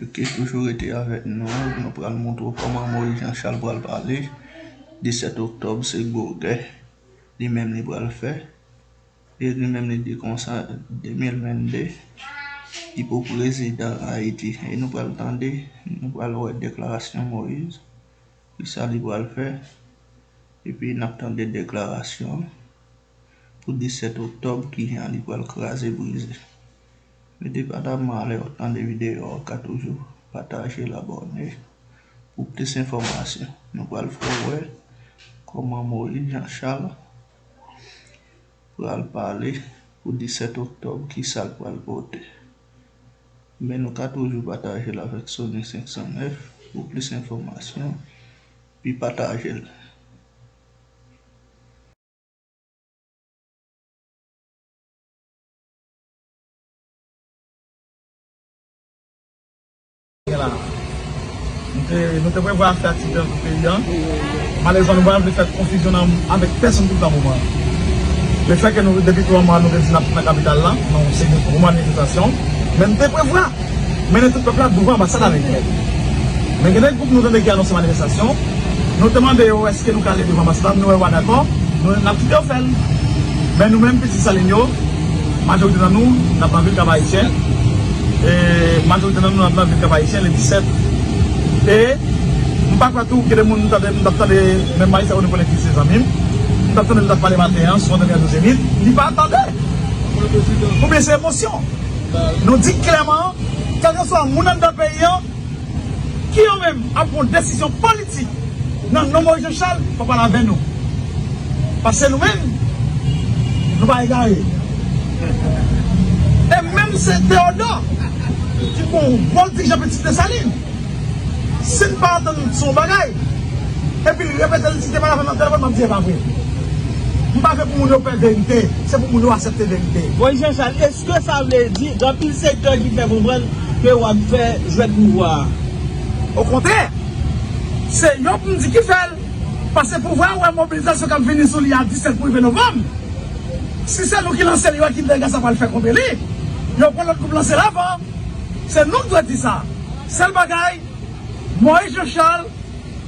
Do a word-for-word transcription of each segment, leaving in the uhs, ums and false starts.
Ok, toujou rete avèk nou. Nou pral montre w kòman Moïse Jean Charles pral pale. Disèt oktòb, se gwo gè li menm li pral fè. E li menm li di konsa, de mil venn de, li pou prezidan Ayiti. E nou pral tande, nou pral wè deklarasyon Moïse, kisa li pral fè. Epi n ap tande deklarasyon pou disèt oktòb, kijan li pral kraze brize. Men depaman lè w tande videyo a, w ka toujou pataje l, abòne pou plis enfòmasyon. Nou pral fè w wè kòman Moïse Jean Charles pral pale pou disèt oktòb, kisa l pral pote. Men nou ka toujou pataje l avèk Sony senk san nèf pou plis enfòmasyon, pi pataje l. La. Nou te, nou te prevwa fè aktivite nan tout peyi a. Malerezman, nou pa vle fè konfizyon nan, avèk pèsonn pou moman. Lefètke nou, depi twa mwa, nou te di n ap nan kapital la, nan yon seri de gwo manifestasyon. Men nou te prevwa mennen tout pèp la douvan anbasad ameriken. Men gen de gwoup nou tande ki anonse manifestasyon. Nou te mande yo, èske nou ka ale douvan anbasad la, nou wè yo pa dakò, nou, n ap kite yo fè l. Men nou menm, pitit Salin yo, majorite nan nou, n ap nan vil Kap Ayisyen. E majorite nan nou, n ap nan vil Kap Ayisyen le disèt. E m pa kwè tou, gen de moun, m tande, m t ap tande, menm Maïs Apollinaire ki se zanmi m, m t ap tande l t ap pale maten an, sou Antenne Radyo Zenith, li pa tande. Oubyen se emosyon. Nou di klèman, kèlkeswa moun anndan peyi an, ki yo menm ap pran desizyon politik nan non Moïse Jean Charles, fò pale avè nou. Paske nou menm, nou pa egare. E menm se Teyodò ki gon gwo dirijan pitit Desalin. Si n pa antann sou yon bagay, epi l repete l, si te pale avè m nan telefòn, m ap di e pa vre. M pa vle pou moun yo pè verite, se pou moun yo aksepte verite. Moïse Jean Charles, èske sa vle di gen anpil sektè ki fè konprann ke w ap fè jwèt pouvwa a? Okontrè, se yo pou m di ki fè l, paske pouvwa a wè mobilizasyon k ap vini sou li a disèt pou rive novanm. Si se nou ki lanse li, yo wè ki dega sa pral fè kont li. Yo pran lòt gwoup lanse l avan. Se nou k dwe di sa. Sèl bagay, Moïse Jean Charles,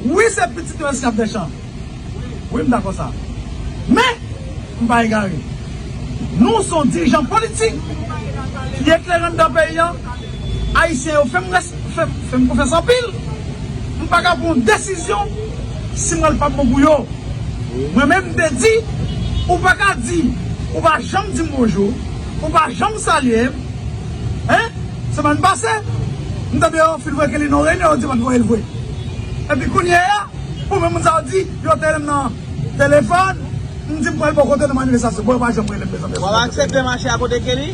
wi, se pitit nou Èskap Deschamps. Wi, m dakò sa. Men, m pa egare. Nou se yon dirijan politik ki eklere anndan peyi a. Ayisyen yo fè m rès-, fè, fè m konfyans anpil. M pa ka pran yon desizyon si mwen pa bon pou yo. Mwen menm, m te di, ou pa ka di, ou pa janm di m bonjou, ou pa janm salye m. Hein? Semèn pase, m tande yo fin voye Kelly nan reyinyon, yo di yo pa t voye l vre. Epi kounye a, pou menm moun sa yo di, yo te rele m nan telefòn, m di m pral bò kote nan manifestasyon. Bon, yo pa janm rele m, mezanmi. W ap aksepte mache akote Kelly?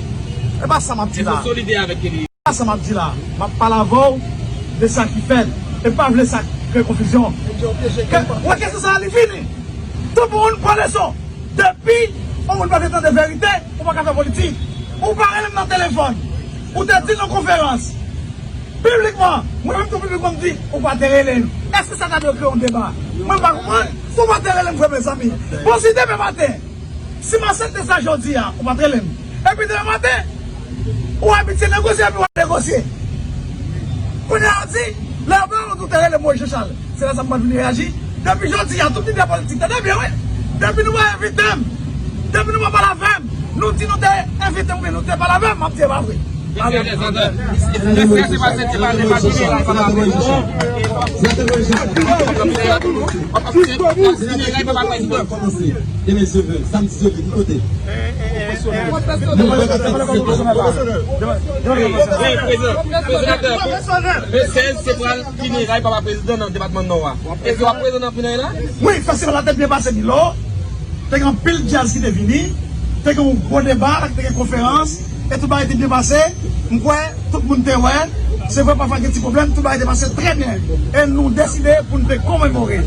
E pa sa m ap di la. Èske w solidè avèk Kelly? Sa m ap di la, m ap pale avè w de sa ki fèt, e pa vle sa kreye konfizyon. Ke, wè, kesyon sa a, li fini. Tout moun pran leson. Depi yon moun pa vle tande verite, ou pa ka fè politik. Ou pa rele m nan telefòn. Ou te di l nan konferans piblikman, mwen menm tou piblikman, m di ou pa te rele m. Èske sa ta dwe kreye yon deba? Mwen pa konprann. Ou pa te rele m vre, mezanmi. Bon, si demen maten, si m aksepte sa jodi a, ou pa t rele m. Epi demen maten, ou abitye negosye, epi w ap negosye. Kounye a, w di, lè yo pa rele w, ou te rele Moïse Jean Charles. Se lè sa m pa t vin reyaji. Depi jodi a, tout lidè politik, tande byen, wi. Depi nou pa envite m, depi nou pa pale avè m, nou di nou te envite m oubyen nou te pale avè m, m ap di e pa vre. Èske se pa, se pa, se pa, se pa, Demen se vre, samdi se vre, ki kote? Nou pa ka fè disèt oktòb. Prezidan, prezidan, le sèz, se pral fineray papa prezidan nan depatman Nò a. Èske w ap prezan nan fineray la? Wi, festival la te byen pase, Milo. Te gen anpil djaz ki te vini. Te gen yon gwo deba, te gen konferans. E tout bagay te byen pase. M kwè tout moun te wè. Se vre, pafwa gen ti pwoblèm, tout bagay te pase trè byen. E nou deside pou n te komemore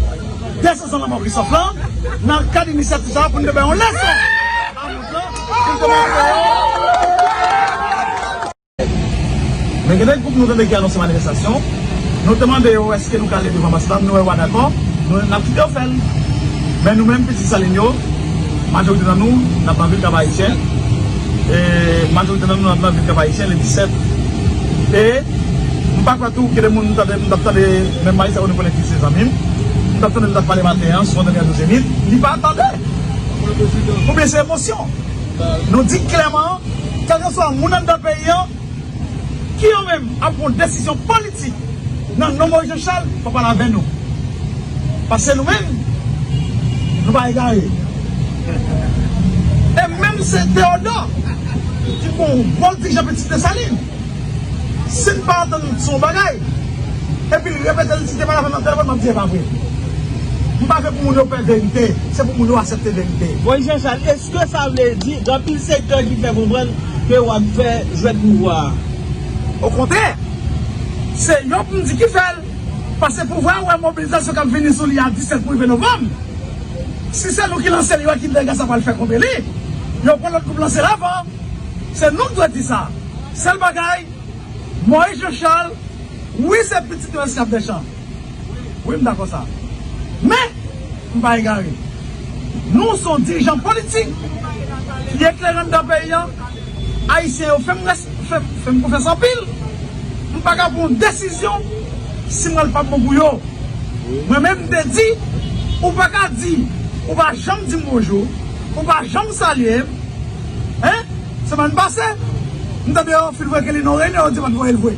de sezon lanmò Christophe lan, nan kad inisyativ sa a, pou n te bay yon leson a mond lan, pou n te montre yo. Men gen de gwoup nou tande ki anonse manifestasyon. Nou te mande yo, èske nou ka ale devan anbasad la, nou wè yo pa dakò, nou, n ap kite yo fè l. Men nou menm, pitit Salin yo, majorite nan nou, n ap nan vil Kap Ayisyen. E majorite nan nou, n ap nan vil Kap Ayisyen le disèt. E m Pa kwè tou gen de moun m tande, m t ap tande menm Maïs Apollinaire ki se zanmi m. M t ap tande l t ap pale maten an sou André José Nit. Li pa tande. Oubyen se emosyon. Nou di klèman, kèlkeswa moun anndan peyi an, ki yo menm ap pran desizyon politik nan non Moïse Jean Charles, pa pale avè nou. Paske nou menm, nou pa egare. E menm se Teyodò ki gon gwo dirijan Pitit Desalin. Si n pa antann sou yon bagay, epi l repete l, si te pale avè m nan telefòn, m ap di e pa vre. M pa vle pou moun yo pè verite, se pou moun yo aksepte verite. Moïse Jean Charles, èske sa vle di gen anpil sektè ki fè konprann ke w ap fè jwèt pouvwa a? Okontrè, se yo pou m di ki fè l, paske pouvwa a wè mobilizasyon k ap vini sou li a disèt pou rive novanm. Si se nou ki lanse l, yo wè ki dega sa pral fè kontre li. Yo pran lòt gwoup lanse l avan. Se nou k dwe di sa. Sèl bagay, Moïse Jean Charles, wi, se pitit Rescapés des Champs. Wi, m dakò sa. Men, m pa egare. Nou se yon dirijan politik ki eklere anndan peyi a. Ayisyen yo fè m rès-, fè, fè m konfyans anpil. M pa ka pran yon desizyon si m wè l p ap bon pou yo. Mwen menm, m te di, ou pa ka di, ou pa janm di m bonjou, ou pa janm salye m. Hein? Semèn pase, m tande yo fin voye Kelly nan reyinyon, yo di yo pa t voye l vre.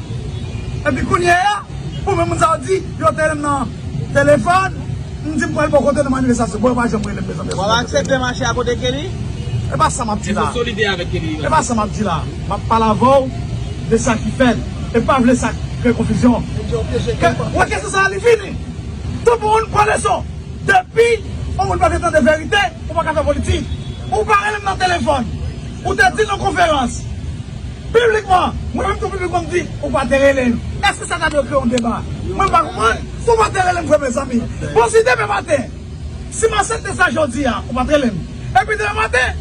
Epi kounye a, pou menm moun sa yo di, yo te rele m nan telefòn, m di m pral bò kote nan manifestasyon. Bon, yo pa janm rele m, mezanmi. W ap aksepte mache akote Kelly? E pa sa m ap di la. Si w solidè avèk Kelly. E pa sa m ap di la. M ap pale avè w de sa ki fèt. E pa vle sa kreye konfizyon. Ke, wè kesyon sa a, li fini. Tout moun pran leson. Depi yon moun pa te tande verite, ou pa ka fè politik. Ou pa rele m nan telefòn. Ou te di l nan konferans. Piblikman, mwen menm tou piblikman m di, ou pa te rele m. Èske sa ta dwe kreye yon deba? Mwen pa konprann. Si w pa te rele m vre, mezanmi. Bon, si demen maten, si m aksepte sa jodi a, ou pa t rele m. Epi demen maten,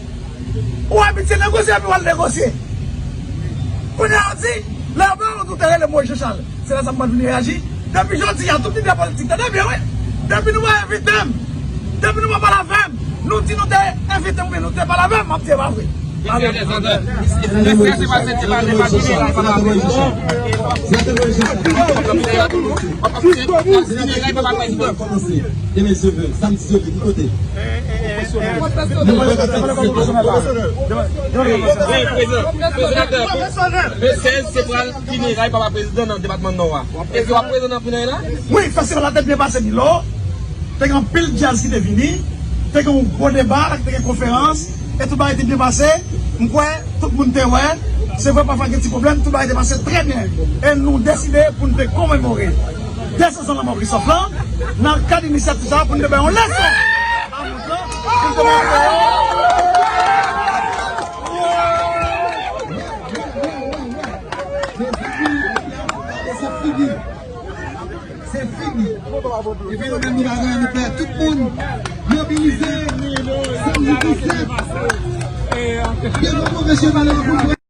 ou abitye negosye, epi w al negosye. Kounye a, w di, lè yo ba w, ou te rele m, Moïse Jean Charles. Se lè sa m pa t vin reyaji. Depi jodi a, tout lidè politik, tande byen, wi. Depi nou pa envite m, depi nou pa pale avè m, nou di nou te envite m, oubyen nou te pale avè m, m ap di e pa vre. Demen, samdi, ki kote? Prezidè, prezidè, prezidè. Le sèz, se pral fineray papa prezidan nan depatman Nò a. Èske w ap prezan nan fineray la? Wi, festival la te byen pase, Milo. Te gen anpil djaz ki te vini. Te gen yon gwo deba, te gen konferans. E tout bagay te byen pase. M kwè, tout moun te wè. Se vre, pafwa gen ti pwoblèm, tout bagay te pase trè byen. E nou deside pou n te komemore de san zan lanmò Christophe lan, nan kad inisyativ sa a, pou n te bay yon leson a moun lan, pou n te montre yo. Mezanmi, gade sa figi. Se fini. Epi nou menm nou pa gen anyen nou fè. Tout moun mobilize samdi disèt. Devan konvensyon malere pou